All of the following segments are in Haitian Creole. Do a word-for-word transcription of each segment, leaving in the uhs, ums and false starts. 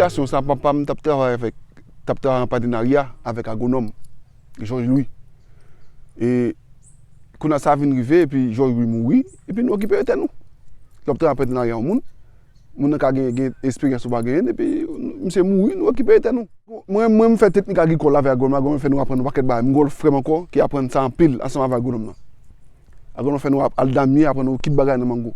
Sa, papa m t ap travay avèk, t ap travay an patenarya avèk agwonòm Georges Louis. E kounye a sa vin rive, epi Georges Louis mouri, epi nou okipe tè nou. Lè w ap travay an patenarya yon moun, moun nan ka gen, gen esperyans ou pa genyen, epi misye mouri, nou okipe tè nou. Mwen, mwen, m fè teknik agrikòl avèk agwonòm, agwonòm fè nou aprann yon pakèt bagay. M gen yon frè m ankò ki aprann sa anpil ansanm avèk agwonòm nan. Agwonòm fè nou ap-, al damye, aprann nou kit bagay nan mango.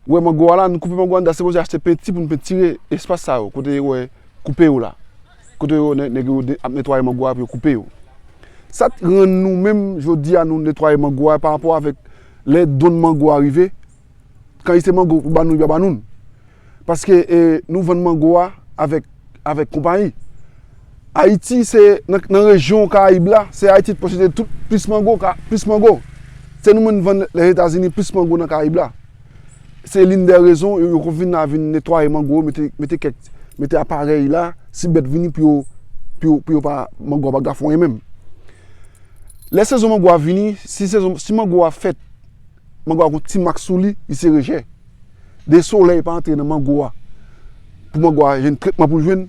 Ou wè mango a la, nou koupe mango a, nou ta sipoze achte penti pou nou pentire espas sa yo, kote yo wè koupe yo la. Kote yo nè-, nèg yo de-, ap netwaye mango a pou yo koupe yo. Sa t rann nou menm, jodi a nou netwaye mango a pa rapò avèk lè donn mango a rive, kantite mango pou ba nou, yo pa ba nou l. Paske, e, nou vann mango a avèk, avèk konpayi. Ayiti, se nan, nan rejyon Karayib la, se Ayiti ki posede tout plis mango, ka, plis mango. Se nou menm vann Lèzetazini plis mango nan Karayib la. Se l'une des raisons, yo, yo konn vin la, vin netwaye mango, mete, mete kèk, mete aparèy la, si bèt vini pou yo, pou yo, pou yo pa, mango a pa gafonyen menm. Lè sezon mango a vini, si sezon, si mango a fèt, mango a gon ti mak sou li, li se rejè. De solèy pa antre nan mango a, pou mango a jwenn tretman pou l jwenn,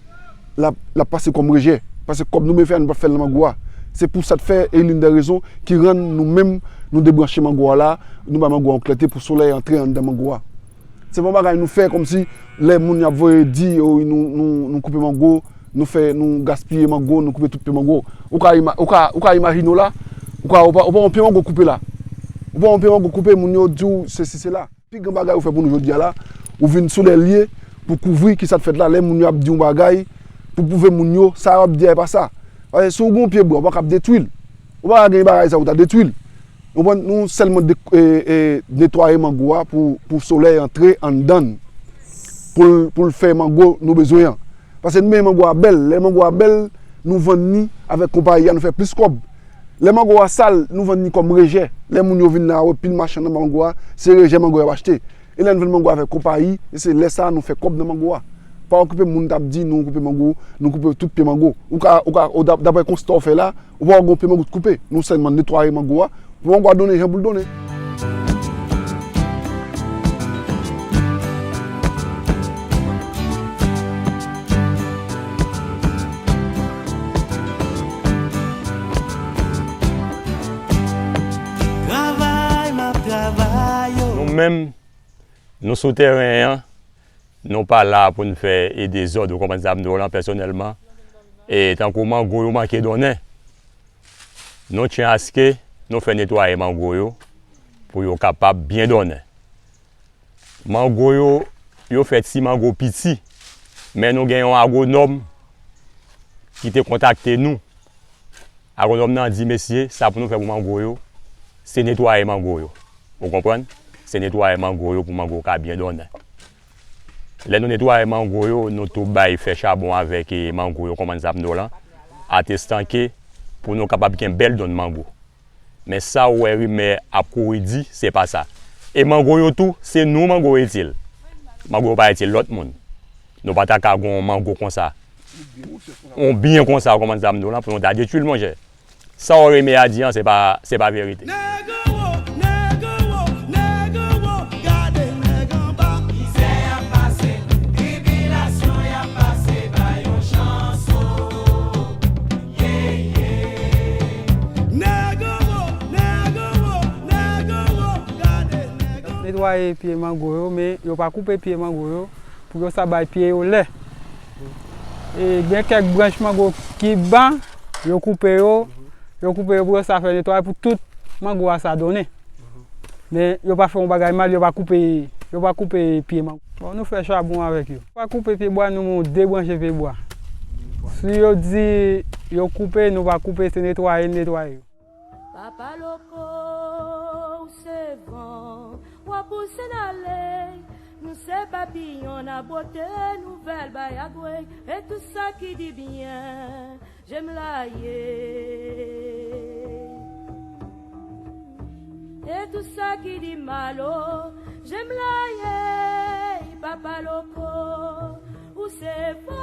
l ap, l ap pase kòm rejè. Paske kòb nou bezwen fè a, nou p ap fè l nan mango a. Se pou sa t fè, e l'une des raisons ki rann nou menm, nou debranche mango a la, nou bay mango a yon klète pou solèy antre anndan mango a. Se pa yon bagay nou fè kòmsi lè moun y ap voye di, o, nou, nou, nou koupe mango, nou fè, nou gaspiye mango, nou koupe tout pye mango. Ou ka ima-, ou ka, ou ka imajine w la, ou ka, ou pa, ou pa yon pye mango koupe la. Ou pa yon pye mango koupe, moun yo di w sesi sela. Pi gran bagay ou fè pou nou jodi a la, ou vin sou lè l ye pou kouvri kisa t fèt la, lè moun yo ap di yon bagay, pou pwouve moun yo, sa yo ap di a e pa sa. Paske si w gen yon pye bwa, ou pa kab detwi l. Ou pa ka gen bagay sa pou ta detwi l. Ou konprann? Nou sèlman de-, e, e, netwaye mango a pou, pou solèy antre anndan l. Pou l, pou l fè mango nou bezwen an. Paske nou bezwen mango a bèl. Lè mango a bèl, nou vann li avèk konpayi a, nou fè plis kòb. Lè mango a sal, nou vann li kòm rejè. Lè moun yo vin la, wè pil machann nan mango a, se rejè mango y ap achte. E lè n vann mango avèk konpayi, e se lè sa a nou fè kòb nan mango a. Pa okipe moun t ap di, nou koupe mango, nou koupe tout pye mango. Ou ka, ou ka, ou dap-, daprè konsta w fè la, ou pa wè gon pye mango t koupe. Nou sèlman netwaye mango a, pou mango a donnen jan pou l donnen. Travay m ap travay yo. Nou menm, nou sou teren an, nou pa la pou n fè e dezòd, ou konprann sa m di w lan, pèsonèlman. E tankou mango yo manke donnen, nou tyen aske nou fè netwaye mango yo pou yo kapab byen donnen. Mango yo, yo fè ti mango piti, men nou gen yon agwonòm ki te kontakte nou. Agwonòm nan di, mesye, sa pou nou fè pou mango yo, se netwaye mango yo. Ou konprann? Se netwaye mango yo pou mango ka byen donnen. Lè nou netwaye mango yo, nou tou bay fè chabon avèk, e, mango yo, konprann sa m di w lan, atestan ke pou nou kapab gen bèl donn mango. Men sa w wè rimè ap kouri di, se pa sa. E mango yo tou, se nou mango yo itil. Mango yo pa itil lòt moun. Nou pa ta ka gon mango konsa. Yon byen konsa, w konprann sa m di w lan, pou nou ta detwi l, monchè. Sa w rimè a di an, se pa, se pa verite. Nèg anwo, nèg anwo, nèg anwo, gade nèg anba. Mizè y ap pase, tribilasyon y ap pase, bay yon chans, o. Nèg anwo, nèg anwo, nèg anwo, gade nèg anwo. Netwaye pye mango yo, men yo pa koupe pye mango yo pou yo sa bay pye yo lè. E gen kèk branch mango ki ba, yo koupe yo, yo koupe yo pou yo sa fè netwaye pou tout mango a sa donnen. Men yo pa fè yon bagay mal, yo pa koupe, yo pa koupe pye mango. Bon, nou fè chabon avèk yo. Pa koupe pye bwa, nou, nou debranche pye bwa. Si yo di yo koupe, nou pa koupe, se netwaye, n netwaye yo. Papa Loko, ou se van, w ap pouse n ale. Nou se papiyon, n ap bwote nouvèl bay a gwe, e tout sa ki di byen. Jem la ye. E tout sa ki di mal, o, jem la ye, Papa Loko, ou se fò.